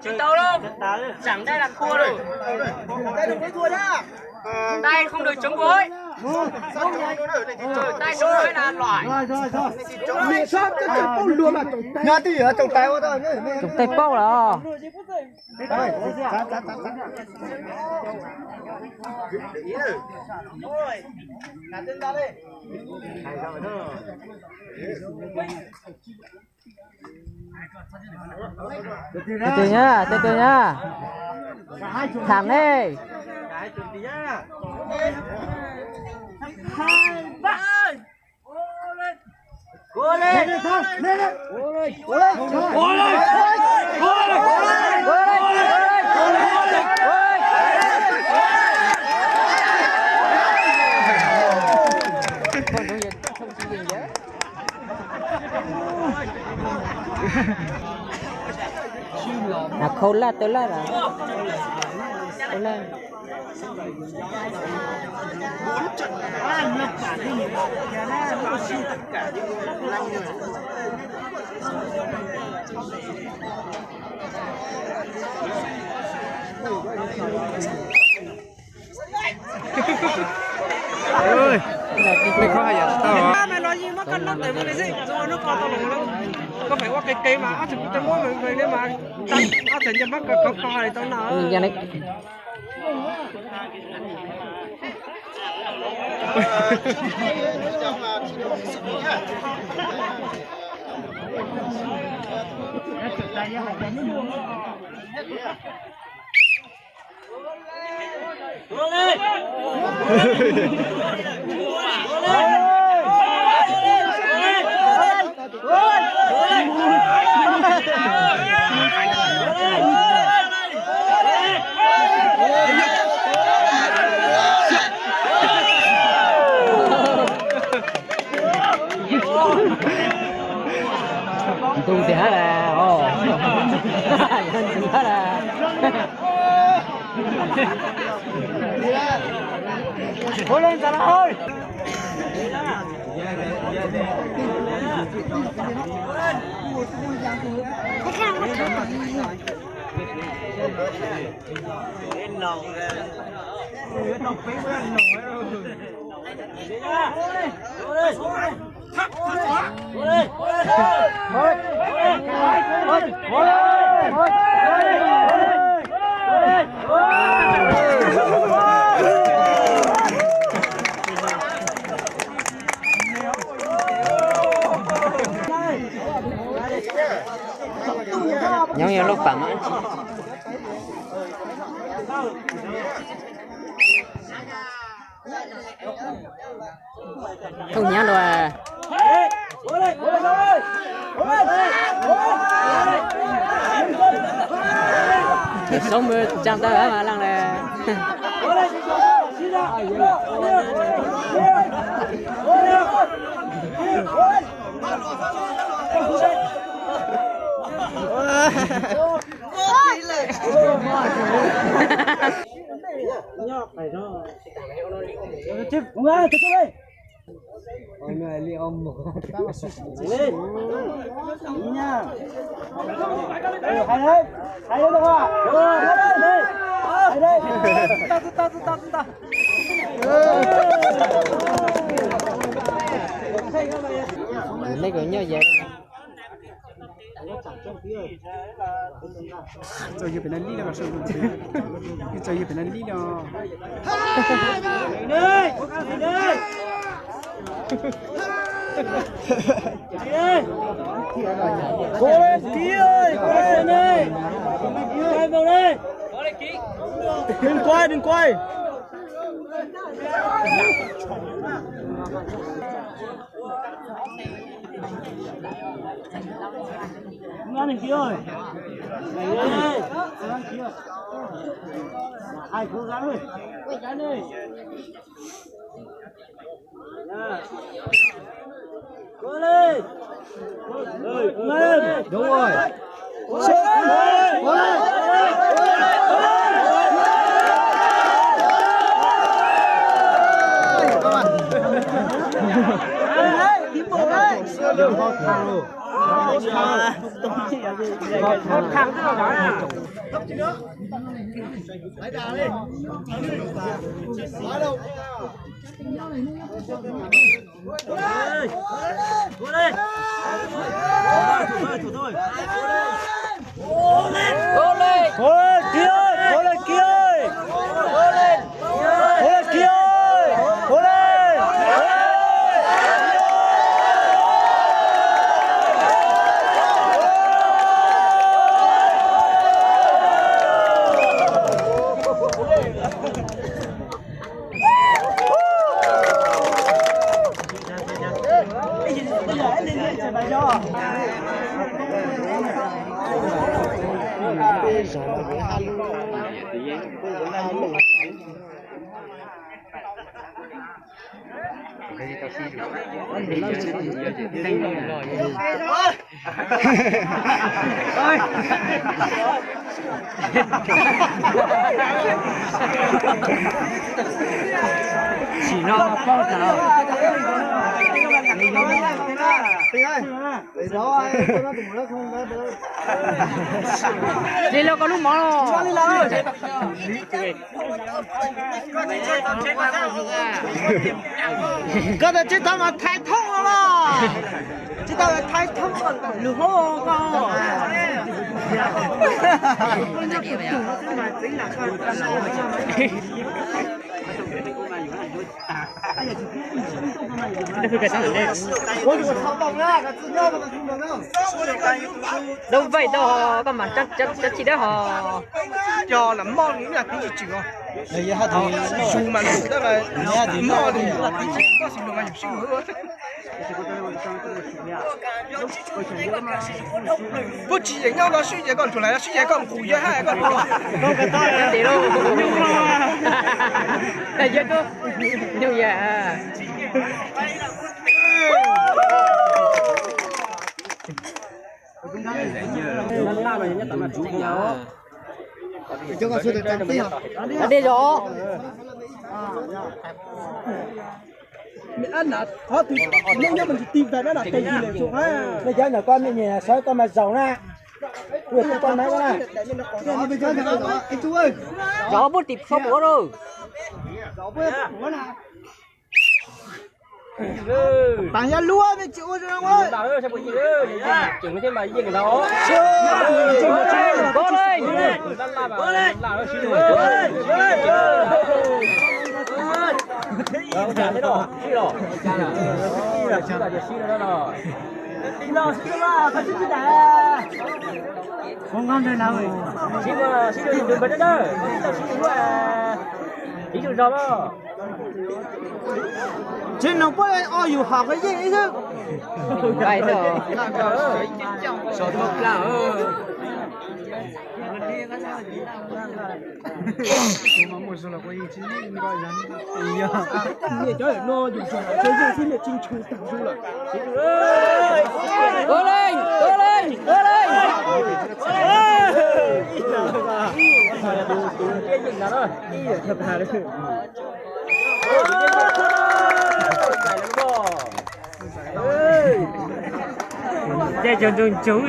Tsis tau đâu. Chẳng đây là thua rồi. Đây không được chống đối. Đây chống đối là loại. Nyob twj ywm tau tais ua tau. Tus tej paub los. Từ từ nhá, từ từ nhá. Thẳng đi. Khau laj tau laj los. Mas los yeej muab koj noj tawm mus li xwb, txhob ua lub ko tau los lawm. Koj feem ua qis qis mas ob txhais kuv tau muab npeeg npeeg li mas ob txhais ncaws muab koj khov kho li tau no. Ntu tiag hab las os. Ntu hab las. Ua le ntxhais lawm. Nyob yog lub pam mas. Thooj hnyav luas. Tus Soob mus tsaa tau mas laaj le. Neb koj nyob yas. Txaus yawg pem no lib no, txaus yawg pem no lib no. Đừng quay, đừng quay. Đúng rồi. Cố lên, Kiệt ơi, cố lên, Kiệt ơi. Cố lên, Kiệt ơi, cố lên. Sim no paub tau. Li los koj lub mov los. Koj tas tsis tau mas thaiv thoob los. Tsis tau thaiv thoob lus hauv koj. Dawb vej tau ho, koj mas cov tsis dawb ho. Cov lam moj nws yam tib tsis tswm os. Zus mas lus dab moj nws yam tib tsis koj xwm lus mas yus sib nus. Puab tsis yeem nyob no sib yeem koj ntsuag lawm, sib yeem koj nqus yawg hab koj ntsuag. Yawg tub, yawg. Dej zog. Nej cov nyuam koj me nyuam sawv koj mas zaum na. Zaum puag tim so puav rau. Taag yab luab me tsis ua zoo. Tsis noog puab o yus hom koj yeej ib xwb. Niam cov no yus tsis tau yeej xwb, niam tsis tshua tag su lawm. Ua leej, ua leej, ua leej. Tej cov ntsoog ntsoog.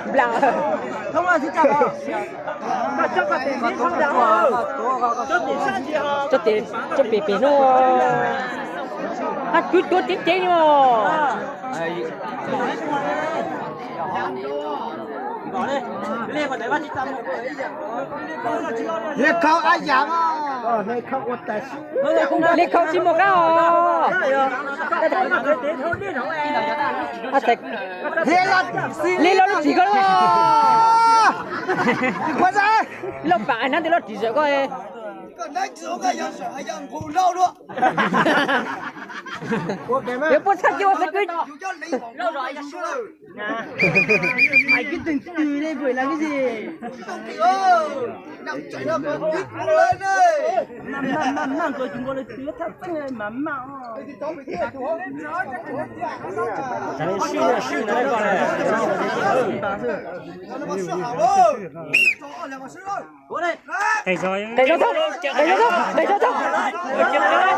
Nplas. Tso tes, tso pem pem no. Hab, cuab cuab ceev ceev li os. Li khau ab yam mas. Li khau tsis muaj qab os. Li los lub tsim koj lub. Loj pam hnab twg loj tsim zawm koj. Yuav puab txhaj ci ua txhaj kwv. Qe zog, qe zog tau, qe zog tau, qe zog tau.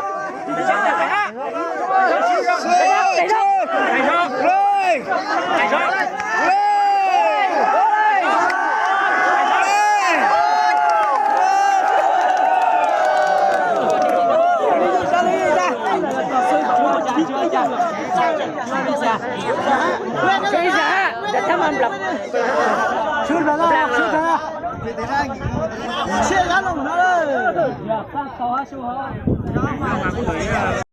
Sawv daws, sawv daws.